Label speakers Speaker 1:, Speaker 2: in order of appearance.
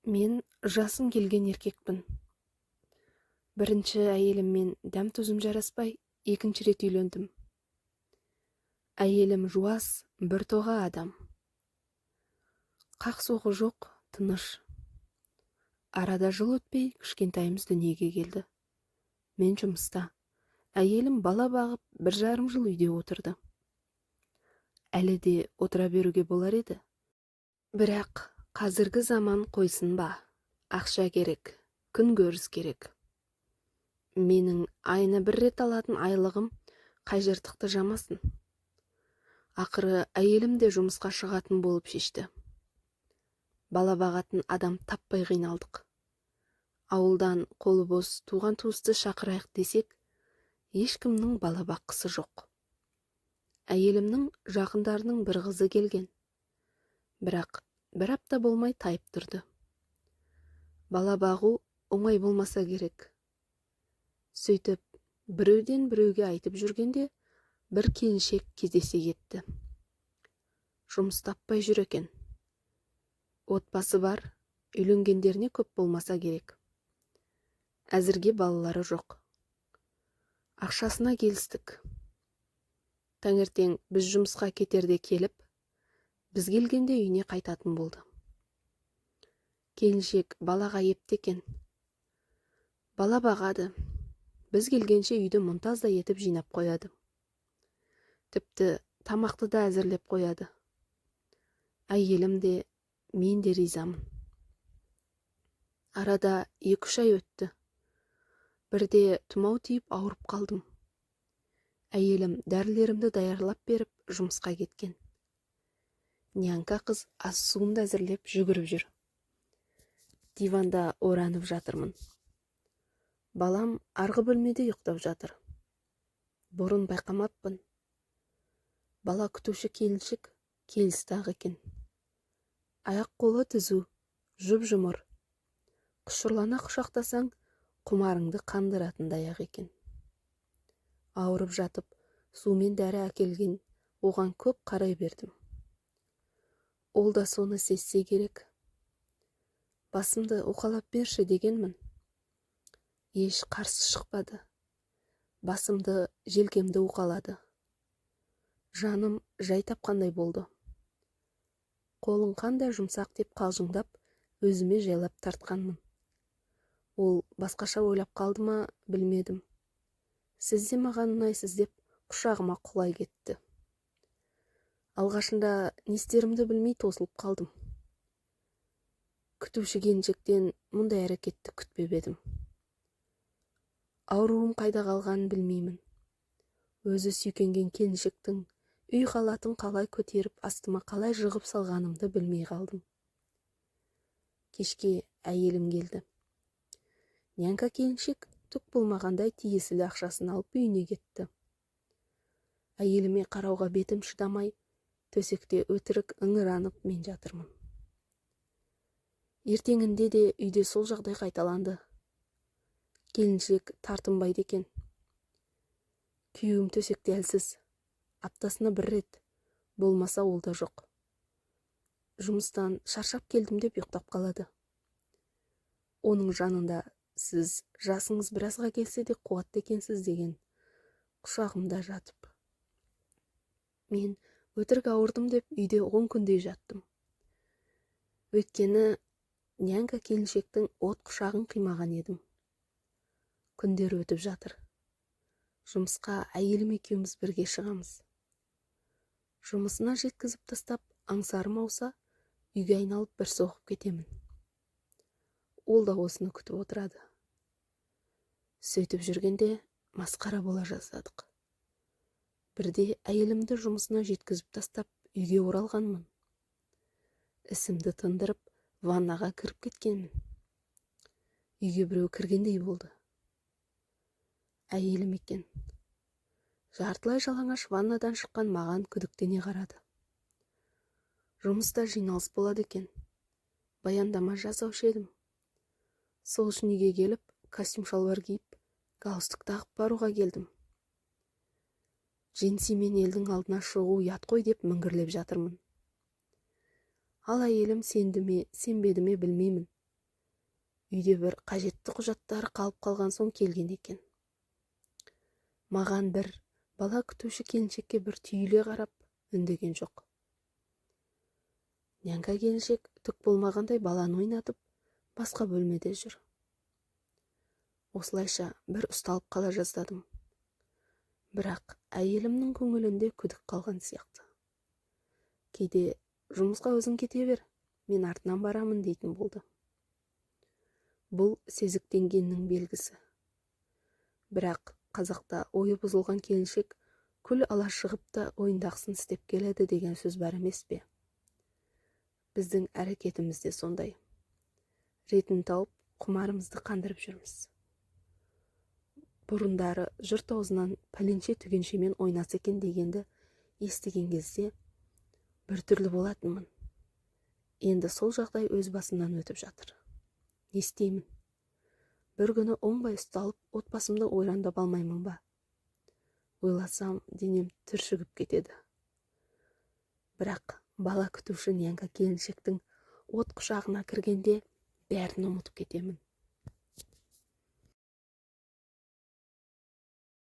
Speaker 1: Мен жасым келген еркекпін. Бірінші әйеліммен дәм-тұзым жараспай, екінші рет үйлендім. Әйелім жуас, біртоға адам. Қақ-соғы жоқ, тыныш. Арада жыл өтпей кішкентайымыз дүниеге келді. Мен жұмыста. Әйелім бала бағып, 1,5 жыл үйде отырды. Әлі де отыра беруге болар еді. Бірақ қазіргі заман қойсын ба, ақша керек, күнкөріс керек. Менің айына бір рет алатын айлығым қай жыртықты жамасын. Ақыры әйелім де жұмысқа шығатын болып шешті. Бала бағатын адам таппай қиналдық. Ауылдан қолы бос туған-туысты шақырайық десек, ешкімнің бала баққысы жоқ. Әйелімнің жақындарының бір қызы келген. Бірақ бір апта болмай тайып тұрды. Бала бағу оңай болмаса керек. Сөйтіп, біреуден біреуге айтып жүргенде бір келіншек кездесе кетті. Жұмыс таппай жүр екен. Отбасы бар, үйленгендеріне көп болмаса керек. Әзірге балалары жоқ. Ақшасына келістік. Таңертең біз жұмысқа кетерде келіп, біз келгенде үйіне қайтатын болды. Келіншек балаға епті екен. Бала бағады. Біз келгенше үйді мұнтаздай етіп жинап қояды. Тіпті тамақты да әзірлеп қояды. Әйелім де, мен де ризамын. Арада 2-3 ай өтті. Бірде тұмау тиіп ауырып қалдым. Әйелім дәрілерімді даярлап беріп, жұмысқа кеткен. Нянька қыз ас суымды әзірлеп жүгіріп жүр. Диванда оранып жатырмын. Балам арғы бөлмеде ұйықтап жатыр. Бұрын байқамаппын. Бала күтуші келіншек келісті-ақ екен. Аяқ қолы түзу, жұп-жұмыр. Құшырлана құшақтасаң, құмарыңды қандыратындай-ақ екен. Ауырып жатып, сумен дәрі әкелген, оған көп қарай бердім. Ол да соны сезсе керек. Басымды уқалап берші дегенмін. Еш қарсы шықпады. Басымды, желкемді уқалады. Жаным жай тапқандай болды. Қолың қандай жұмсақ деп қалжыңдап, өзіме жайлап тартқанмын. Ол басқаша ойлап қалды ма, білмедім. Сіз де маған ұнайсыз деп құшағыма құлай кетті. Алғашында не істерімді білмей тосылып қалдым. Күтуші келіншектен мұндай әрекетті күтпеп едім. Ауруым қайда қалғанын білмеймін. Өзі сүйкенген келіншектің үй халатын қалай көтеріп, астыма қалай жығып салғанымды білмей қалдым. Кешке әйелім келді. Нянька келіншек түк болмағандай тиесілі ақшасын алып үйіне кетті. Әйеліме қарауға бетім шыдамай, төсекте өтірік ыңыранып мен жатырмын. Ертеңінде де үйде сол жағдай қайталанды. Келіншек тартынбайды екен. Күйеуім төсекте әлсіз. Аптасына бір рет, болмаса ол да жоқ. Жұмыстан шаршап келдім деп ұйықтап қалады. Оның жанында сіз жасыңыз біразға келсе де қуатты екенсіз деген құшағымда жатып. Мен өтірік ауырдым деп үйде 10 күндей жаттым. Өйткені нянька келіншектің от құшағын қимаған едім. Күндер өтіп жатыр. Жұмысқа әйелім екеуміз бірге шығамыз. Жұмысына жеткізіп тастап, аңсарым ауса, үйге айналып бір соғып кетемін. Ол да осыны күтіп отырады. Сөйтіп жүргенде масқара бола жаздадық. Бірде әйелімді жұмысына жеткізіп тастап, үйге оралғанмын. Ісімді тындырып, ваннаға кіріп кеткенмін. Үйге біреу кіргендей болды. Әйелім екен. Жартылай жалаңаш ваннадан шыққан маған күдіктене қарады. Жұмыста жиналыс болады екен. Баяндама жасаушы едім. Сол үшін үйге келіп, костюм шалбар киіп, галстук тағып баруға келдім. Джинсимен елдің алдына шығу ұят қой деп міңгірлеп жатырмын. Ал әйелім сенді ме, сенбеді ме білмеймін. Үйде бір қажетті құжаттары қалып қалған соң келген екен. Маған бір, бала күтуші келіншекке бір түйіле қарап, үндеген жоқ. Нянька келіншек түк болмағандай баланы ойнатып, басқа бөлмеде жүр. Осылайша бір ұсталып қала жаздадым. Бірақ әйелімнің көңілінде күдік қалған сияқты. Кейде «Жұмысқа өзің кете бер, мен артынан барамын» дейтін болды. Бұл сезіктенгеннің белгісі. Бірақ қазақта «Ойы бұзылған келіншек күл ала шығып та ойындағысын істеп келеді» деген сөз бар емес пе? Біздің әрекетіміз де сондай. Ретін тауып, құмарымызды қандырып жүрміз. Бұрындары жұрт аузынан «пәленше түгеншемен ойнаса екен» дегенді естіген кезде біртүрлі болатынмын. Енді сол жағдай өз басымнан өтіп жатыр. Не істеймін? Бір күні оңбай ұсталып, отбасымды ойрандап алмаймын ба? Ойласам, денем түршігіп кетеді. Бірақ бала күтуші нянька келіншектің от құшағына кіргенде бәрін ұмытып кетемін.